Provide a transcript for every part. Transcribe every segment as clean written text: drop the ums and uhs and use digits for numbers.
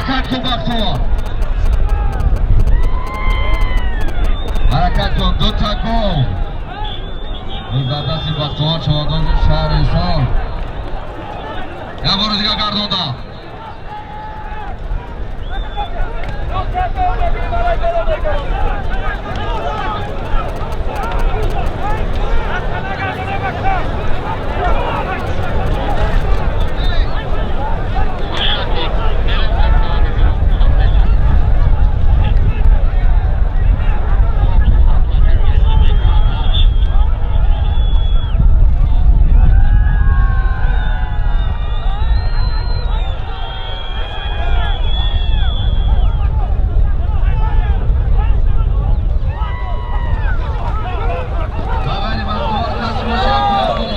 Ҳаракат кун, Бахтовар, ҳаракат кун. Дута гол дар дасти Бахтовар, чавандози шаҳри Ҳисор. Як бори дига гардонда. Бағайли Бахтовар каси боша боло.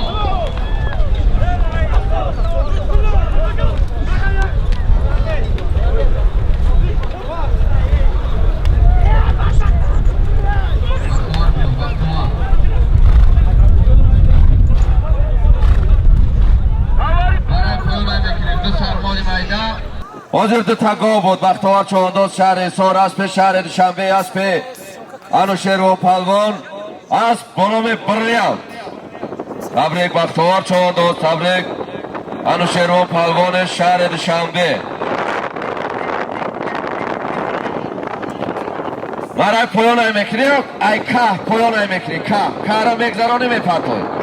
Бахтовар биё, Бахтовар. Барои поёнай мекунем, ду сармоли майда. Ҳозир дута гов буд. Бахтовар чавандоз, шаҳри Ҳисор, аспи шаҳри Душанбе, аспи Анушервон палвон, асп бо номи Бриллиант. Табрик, Бахтовар чавандоз, табрик, Анушервон палвони шаҳри Душанбе. Барои поёнай мекунӣ, ай каҳ поёнай мекунӣ, каҳ каҳро мегзаронӣ, мепартоӣ.